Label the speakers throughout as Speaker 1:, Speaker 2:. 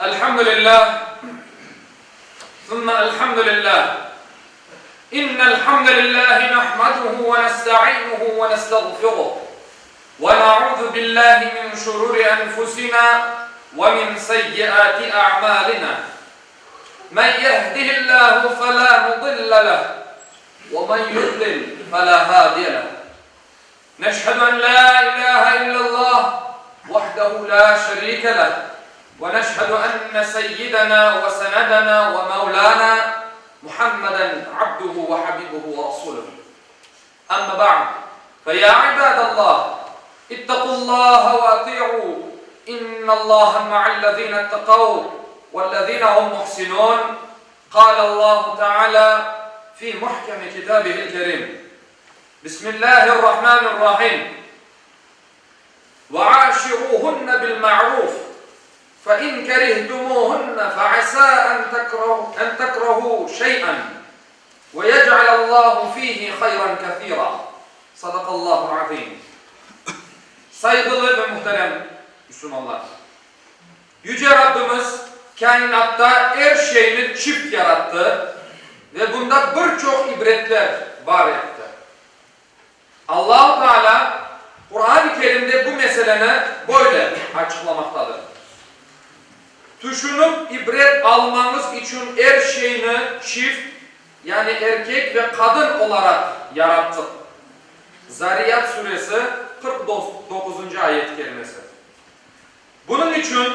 Speaker 1: Elhamdülillah, sümme elhamdülillah. İnnel hamdelellahi nahmaduhu ve nestainuhu ve nestağfiruh. Ve na'uzu billahi min şururi enfusina ve min seyyiati a'malina. Men yehdihillahu felâ mudille leh ve men yudlil felâ hâdiye leh. Neşhedü en lâ ilâhe illallah vahdehu lâ şerîke leh ve neşhedü enne seyyidena ve senedena ve mevlâna Muhammeden abduhu ve habibuhu ve rasuluh. Amma ba'd, fe ya ibadallah, ittaqullaha ve ati'u, innallaha ma'allezine ittaqav vellezine hum muhsinun, Kâlallahu Teâlâ fî muhkemi kitâbihil kerîm. Bismillahirrahmanirrahim. Ve aşiruhunne bil ma'ruf, fe in kerihtumuhunne fe asâ en tekrahu şey'en ve yec'alallahu fihi hayran kesira. Sadakallahul azim. Sayğılı ve muhterem Müslümanlar! Yüce Rabbimiz kâinatta er şeyni çift yarattı ve bunda bir çoq ibretler bar etti. Allahu Teala Quran-ı Kerimde bu meseleni böyle açıqlamaqtadır, Tüşünip ibret almañız içün er şeyni çift, yani erkek ve qadın olaraq yarattıq. Zariyat suresi, 49-ncı ayet kerimesi. Bunıñ içün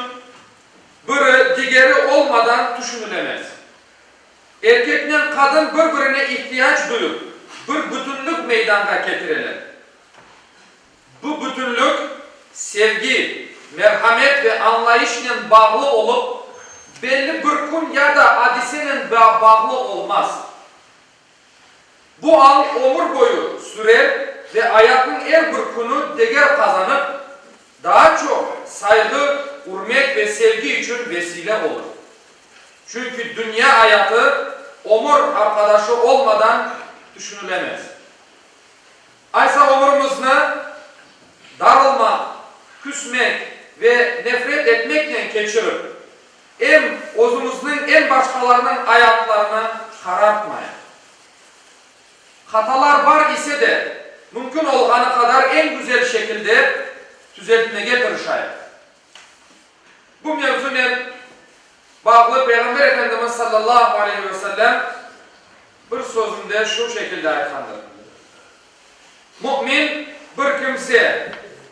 Speaker 1: biri digeri olmadan tüşünilemez. Erkeknen qadın bir-birine ihtiyac duyıp, bir bütünlük meydanğa ketireler. Bu bütünlük sevgi, merhamet ve añlayışnen bağlı olıp, belli bir kün ya da adisenen bağlı olmaz. Bu al ömür boyu sürer ve ayatnıñ er bir künü deger qazanıp, daa çoq sayğı, ürmet ve sevgi içün vesile olur. Çünki dünya ayatı ömür arqadaşı olmadan tüşünilemez. Aysa ömürimizni darılmaq, küsmek ve nefret etmeknen keçirip, em özümizniñ, em başqalarnıñ ayatlarını qarartmayıq. Hatalar bar ise de, mümkün olğanı qadar eñ güzel şekilde tüzeltmege tırışayıq. Bu mevzunen bağlı Peyğamber Efendimiz sallallahu aleyhi ve sellem bir sözünde şu şekilde aytqandır, Mümin bir kimse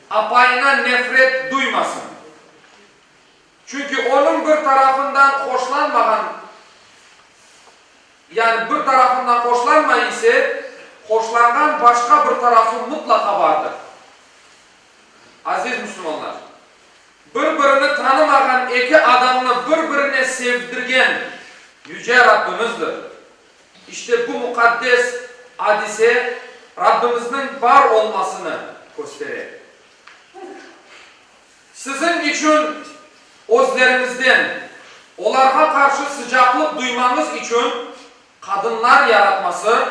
Speaker 1: apayına nefret duymasın. Çünki onıñ bir tarafından hoşlanmağan, yani bir tarafından hoşlanmay ise, hoşlanğan başqa bir tarafı mutlaqa bardır. Aziz musulmanlar! Bir-birini tanımağan eki adamnı bir-birine sevdirgen Yüce Rabbimizdir. İşte bu muqaddes adise Rabbimizniñ bar olmasını köstere. Siziñ içün özleriñizden olarğa qarşı sıcaqlıq duymañız içün qadınlar yaratması,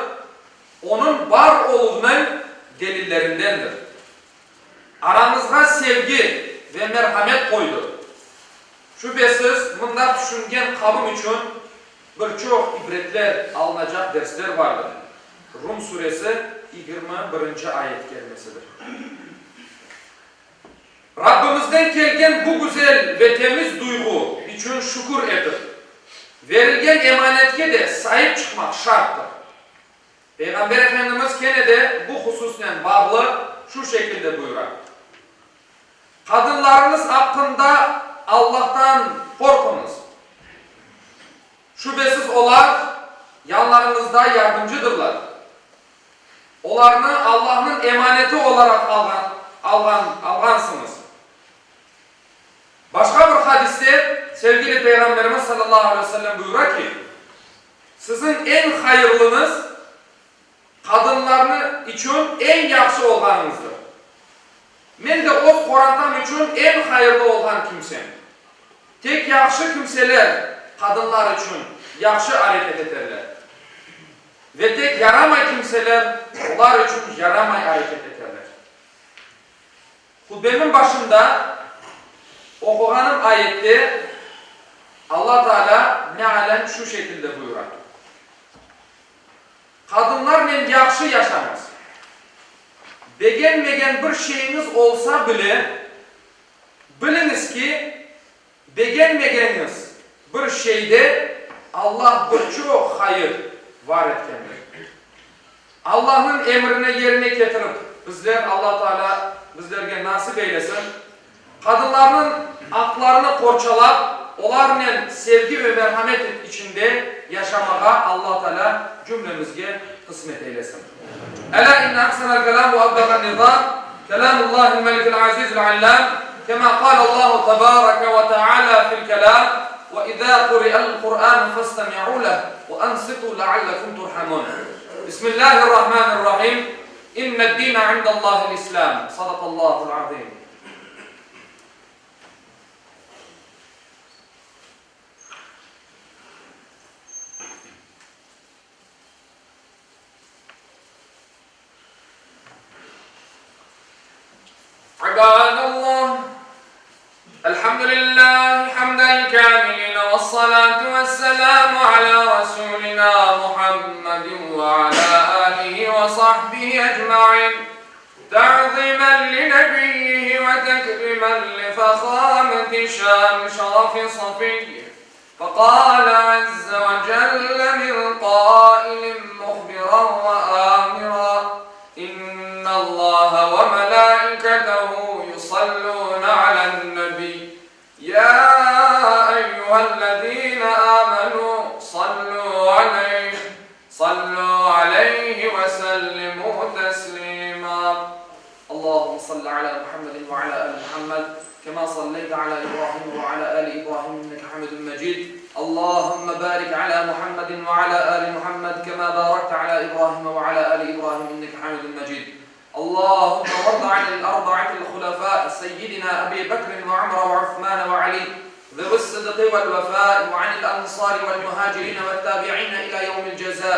Speaker 1: Onıñ bar oluvınıñ delillerindendir. Arañızğa sevgi ve merhamet qoydı. Şübesiz, mında tüşüngen qavim içün bir çoq ibretler, alınacaq dersler vardır. Rum suresi, 21-nci ayet kerimesidir. Rabbimizden kelgen bu güzel ve temiz duyğu içün şükür etip, verilgen emanetke de saip çıqmaq şarttır. Peyğamber Efendimiz kene de bu hususnen bağlı şu şekilde buyura, Qadınlarıñız aqqında Allahtan qorquñız. Şübesiz olar yanlarıñızda yardımcıdırlar. Olarnı Allahnıñ emaneti olaraq alğan, alğan, alğansıñız. Başqa bir hadiste sevgili Peyğamberimiz sallallahu aleyhi ve sellem buyura ki, Siziñ eñ hayırlıñız, qadınlarnı içün eñ yahşı olğanıñızdır. Men de öz qorantam içün eñ hayırlı olğan kimsem. Tek yahşı kimseler qadınlar içün yahşı areket eterler. Ve tek yaramay kimseler olar içün yaramay areket eterler. Hutbemniñ başında oquğanım ayette. Alla Taalâ mealen şu şekilde buyura, Qadınlarnen yahşı yaşañız. Begenmegen bir şeyiñiz olsa bile, biliñiz ki, begenmegeniñiz bir şeyde Allah bir çoq hayır var etkendir. Allahnıñ emrini yerine ketirip, bizler, Alla Taalâ bizlerge nasip eylesin, qadınlarnıñ aqlarını qorçalap, olarnen sevgi ve merhamet içinde yaşamağa Alla Taalâ cümlemizge qısmet eylesin. Elâ inne ahsenel kelâm ve ebleğen nizâm, kelâmullâhil melikil azizil allâm, kemâ kâlellâhu tebâreke ve teâlâ fil kelâm, Ve izâ quri'el Qur'ânu festemi'û leh ve ansitû leallekum turhamûn. Bismillâhirrahmânirrahîm. İnned-dîne indellâhil İslâm. Sadakallâhul azîm. İbâdallah, Elhamdülillahi hamden kâmilin vessalâtu vesselâmu alâ rasûlinâ Muhammedin ve alâ âlihi ve sahbihi ecmaîn te'zîmen li nebiyyihi ve tekrîmen li fehâmeti şân şerefi safiyyihi. Feqâle azze ve celle min qâilin muhbiran ve âmiran, İnnallâhe ve melâiketehu yusallûne alen-nebiy, yâ eyyühellezîne âmenû sallû aleyh, sallû aleyhi ve sellimû teslîmâ. Allahümme salli alâ Muhammedin ve alâ âli Muhammed, kemâ salleyte alâ İbrahim ve alâ âli İbrahim inneke hamidun mecid. Allahümme bârik alâ Muhammedin ve alâ âli Muhammed, kemâ bârekte alâ İbrahim ve alâ âli İbrahim inneke hamidun mecid. Allahümme varda anil arba'atil hulefâ, seyyidinâ Ebî Bekrin ve Ömer ve Uthmân ve Alî, zevi's-sıdqi vel-vefâ, ve anil ensâri vel-muhâcirîne ve't-tâbi'îne ilâ yevmil cezâ,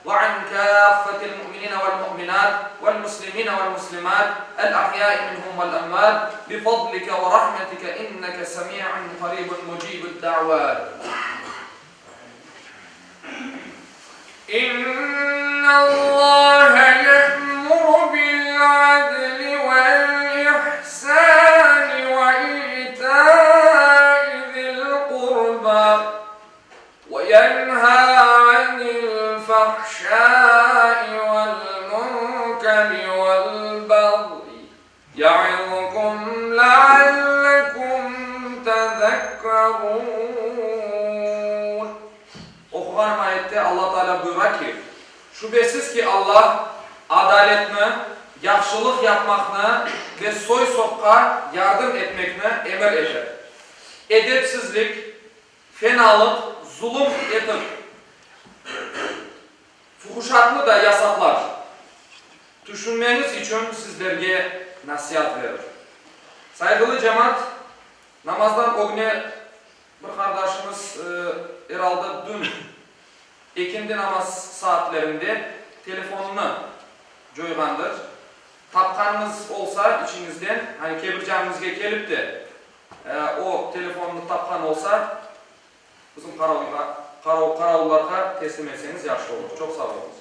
Speaker 1: ve an kâffetil mu'minîne vel-mu'minât, vel-muslimîne vel-muslimât, el-ahyâi minhum vel-emvât, bi-fadlike ve rahmetike inneke semî'un qarîbun mucîbud-da'vât. İnnallâhe ye'muru bil-'adli vel-ihsâni ve îtâi zil-qurbâ ve yenhâ 'anil-fahşâi vel-munkeri vel-bagyi Ya'izukum leallekum tezekkerûn. Oquğanım ayette Alla Taalâ buyura ki, Şübesiz ki, Alla adaletni, yahşılıq yapmaqnı ve soy-sopqa yardım etmekni emir eter. Edepsizlik, fenalıq, zulum etip fuhuşatnı da yasaqlar. Tüşünmeñiz içün sizlerge nasiat verir. Sayğılı cemaat, namazdan ögne bir qardaşımız er alda dün ekindi namaz saatlerinde telefonını coyğandır. Tapqanıñız olsa içiñizden, hani Kebir camimizge kelip de o telefonnı tapqan olsa, Bizim qaravulğa, qaravullarğa teslim etseñiz yahşı olur. Çoq sağ oluñız.